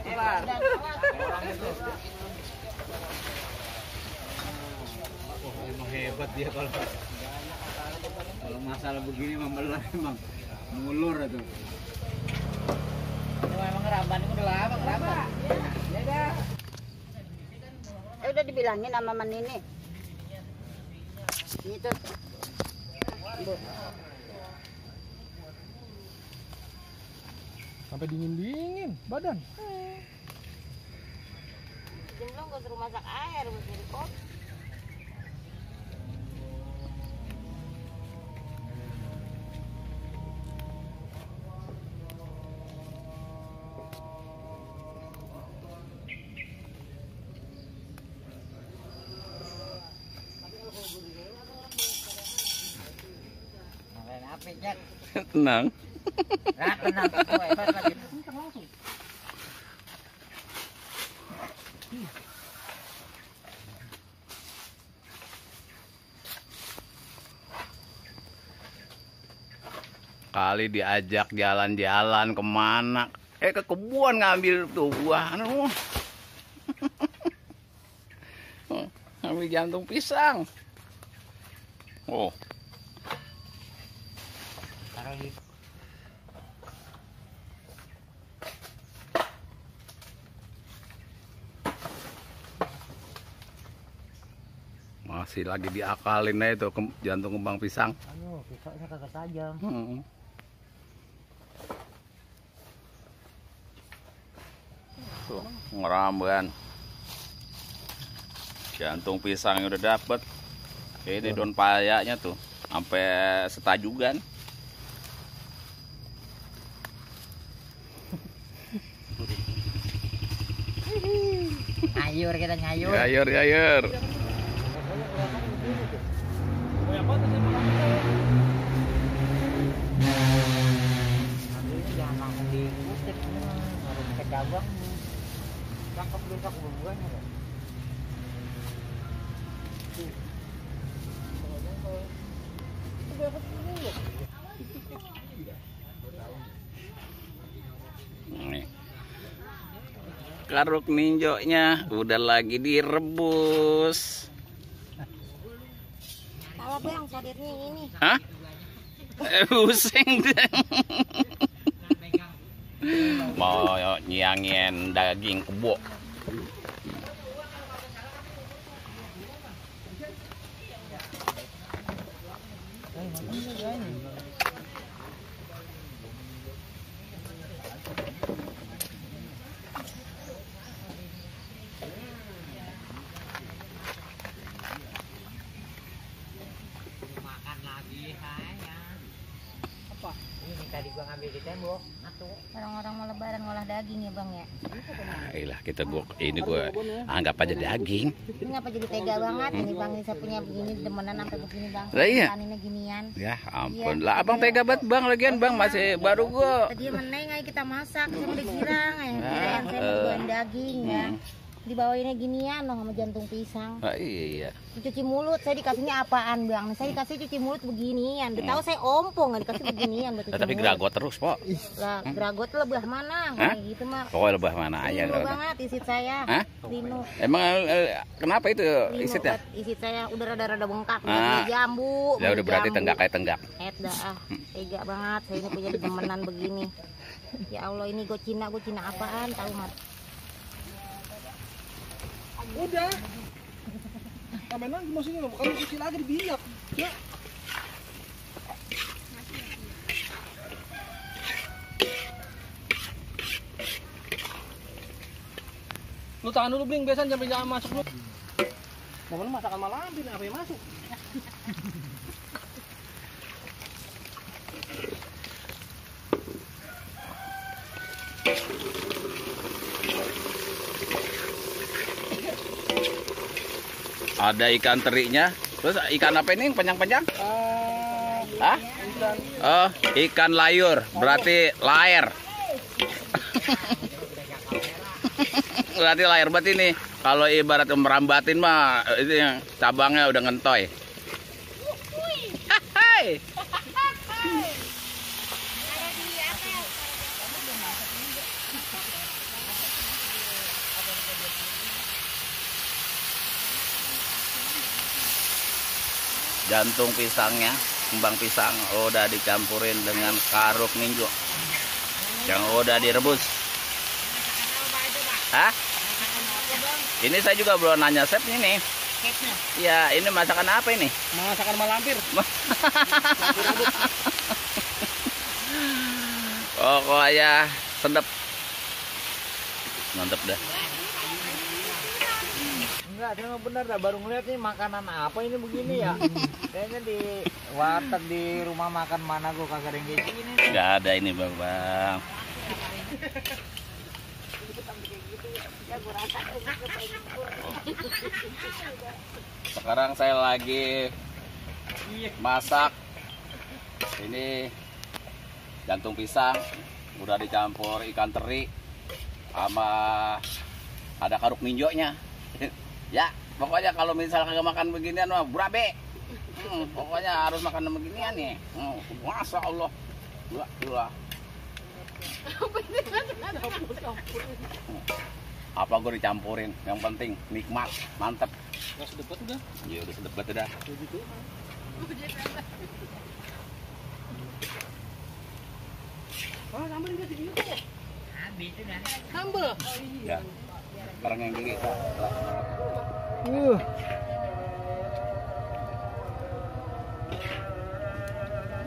pelan. Oh, emang hebat dia kalau masalah begini membelah emang ngulur itu. Emang ngeramban itu udah lama ngeramban. Ya dah. Udah dibilangin sama Manini. Gitu. Bu. Sampai dingin badan. Jemblong gak suruh masak air buat jadi kopi. Tenang. Nah, tenang. Oh, hebat lagi. Kali diajak jalan-jalan kemana? Ke kebun ngambil tuh buah. Ngambil jantung pisang. Oh. Masih lagi diakalin aja itu jantung kembang pisang. Aduh, pisaunya kagak tajam. Tuh, ngeramban. Jantung pisangnya udah dapet. Ini daun payanya tuh sampai setajugan. Nyayur kita nyayur. Nyayur. Jangan langsung dikutip, harus ke cabang. Cakep besok buahnya. Nih. Karuk ninjonya udah lagi direbus. Salah bang, sadirnya ini. Hah? Pusing deh. Mau nyiangin daging kebo. Makan lagi saya. Apa? Ini tadi gua ngambil di tembok. Orang-orang mau lebaran ngolah daging ya bang ya. Ayolah kita gua anggap aja daging. Ini ngapa jadi tega banget ini bang, ini saya punya begini demenan sampai begini bang. Lah iya. Makannya ginian. Ya ampun lah abang tega banget bang, lagian bang masih baru gua. Tadi meneng aja kita masak, saya udah girang ya. Kirain saya mau buahin daging ya. Dibawainnya ginian loh sama jantung pisang. Ah, iya. Cuci mulut, saya dikasihnya apaan bang? Saya dikasih cuci mulut beginian. Udah tahu saya ompong, nggak dikasih beginian buat cuci Tapi mulut. geragot terus po. Lah, geragot lebah mana? Hah? Kayak gitu mah. Pokoknya lebah mana aja Lino geragot. banget isit saya. Hah? Lino. Emang kenapa itu Lino isit ya? buat isit saya udah rada-rada bengkak, Ah. jambu. Ya udah berarti jambu. tenggak kayak tenggak. Dah tega banget saya ini punya demenan begini. Ya Allah, ini gue Cina apaan tahu mat. Udah. Tambahin lagi maksudnya, kalau cuci lagi dibiak. Ya. Lu tahan dulu Bling, biasanya sampai jangan masuk lu. Mau masakan malam, apa yang masuk? Ada ikan terinya. Terus ikan apa ini yang panjang-panjang? Hah? Oh, ikan layur. Berarti lair. Berarti lair berarti ini. Kalau ibarat merambatin mah itu yang cabangnya udah ngentoy. Hai. jantung pisangnya, kembang pisang udah dicampurin dengan karuk ninjo yang udah direbus. Hah? Ini saya juga belum nanya chef ini. Ya, ini masakan apa ini? Masakan malampir. Pokoknya sedap. Mantap dah. Enggak, saya bener dah baru ngeliat nih makanan apa ini begini ya. Kayaknya di warteg di rumah makan mana gua kagak ada yang kayak gini. Enggak ada ini, Bang. Sekarang saya lagi masak ini jantung pisang, udah dicampur ikan teri sama ada karuk ninjonya. Ya, pokoknya kalau misal kagak makan beginian mah berabe. Pokoknya harus makan beginian nih. Masya Allah. Wah. Apa gue dicampurin, yang penting nikmat, mantep. Udah sedepet udah. Iya udah sedepet udah. Oh, sambal juga segitu kok. Habis itu dah. Sambal. Ya. Sekarang yang gigi.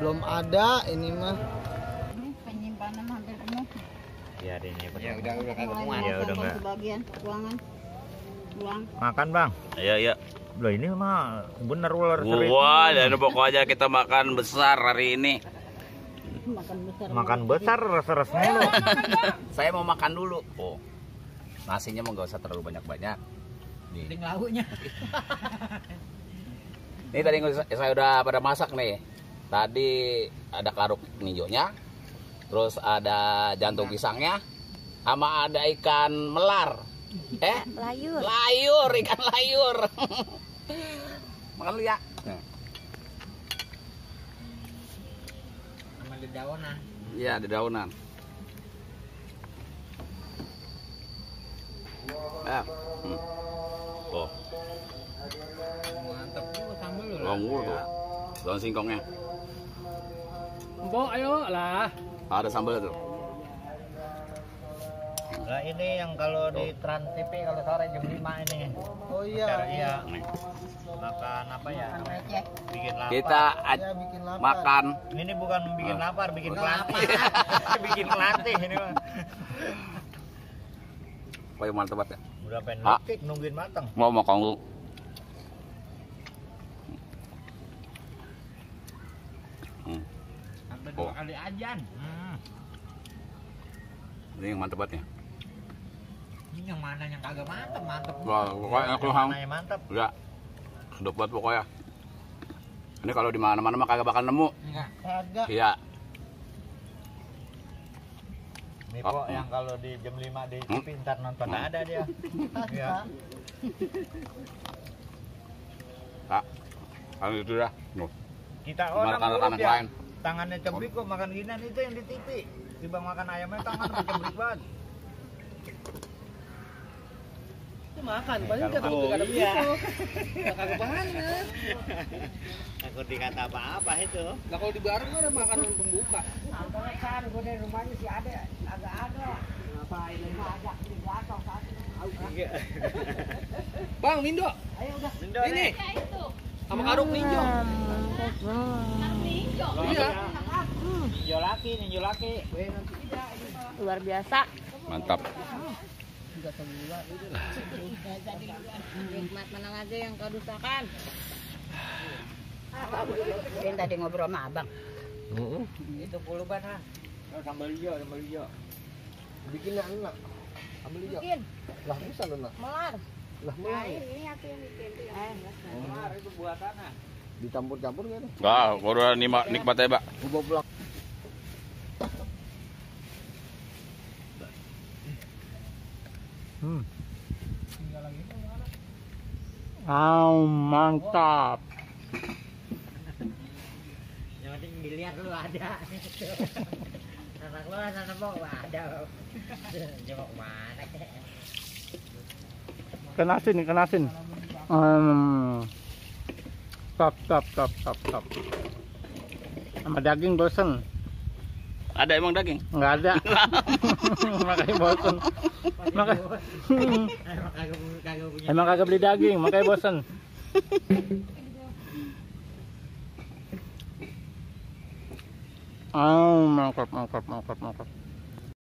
Belum ada ini mah. Penyimpanan hampir penuh. Ya, ada ini. Ya udah kagak muat. Ya udah enggak. Sebagian ruangan. Ruang. Makan, Bang. Iya. Loh ini mah bener ular sering. Wah, dan pokoknya kita makan besar hari ini. Makan besar. Res-res mulu. Saya mau makan dulu. Oh. Nasinya mau gak usah terlalu banyak-banyak. Nih. Ting lauknya. Ini tadi saya udah pada masak nih. Tadi ada karuk ninjonya, terus ada jantung pisangnya, sama ada ikan melar. Layur. Ikan layur. Makan lu ya. Sama dedaunan. Iya, ada daunan. Oh, Mantap juga sambal lu. longgur tuh. Daun singkongnya. Mbok, ayo lah. Ada sambal tuh. Lah ini yang kalau di Trans TV kalau sore jam 5 ini. Oh iya. Iya. Nih. Makan apa ya? Bikin lapar. Kita Ya bikin lapar. makan. Ini bukan bikin lapar, bikin Udah pelatih. Bikin pelatih ini mah. Pokoknya mantap banget ya. Udah pengen Ah. nukik nungguin matang. Mau makan dulu. Sampai Oh. 2 kali ajan. Ini yang mantap banget ya. Ini yang mana yang kagak mantap, mantap. Wah, pokoknya enak loh, Hang. Mana yang mantap? Ya, sedap banget pokoknya. Ini kalau di mana-mana mah kagak bakal nemu. Enggak. Kagak. Iya. Ini Oh. kok yang kalau di jam 5 di TV ntar nonton ada dia. Iya. Kak, kalau itu dah. Nuh. Kita Gimana orang rekan-rekan urut yang ya. lain? Tangannya cebrik kok makan ginian itu yang di TV. Dibang makan ayamnya tangan cebrik banget. Itu makan, paling Kalau kata mau, ada iya. begitu. Kagak banget. Takut dikata apa-apa itu. Lah kalau di bareng ada makanan pembuka. Sampai kan gue dari rumahnya sih ada, agak ada. Ngapain lagi? Ajak di belakang satu. Bang, Mindo. Ayo udah. Ini. Sama karung ninjo. Iya. Ninjo laki. Luar biasa. Mantap. Nikmat menang aja yang kau dustakan. Yang tadi ngobrol sama abang. Itu puluban ha. Sambal hijau. Bikin enak. Ambil hijau. Bikin. Lah bisa lu nak. Melar. Lah mulai. Ini aku yang bikin. Keluar itu buatan ha. Dicampur-campur kan? Wah, udah nikmat ya, Pak. Gua bawa pulang. Mantap. Yang penting dilihat dulu ada. Anak lo anak bok ada. Jengok mana? Kenasin. Top. Sama daging bosen. Ada emang daging? Nggak ada. Makanya bosen. Emang kagak beli daging, makanya bosen. Mangkap.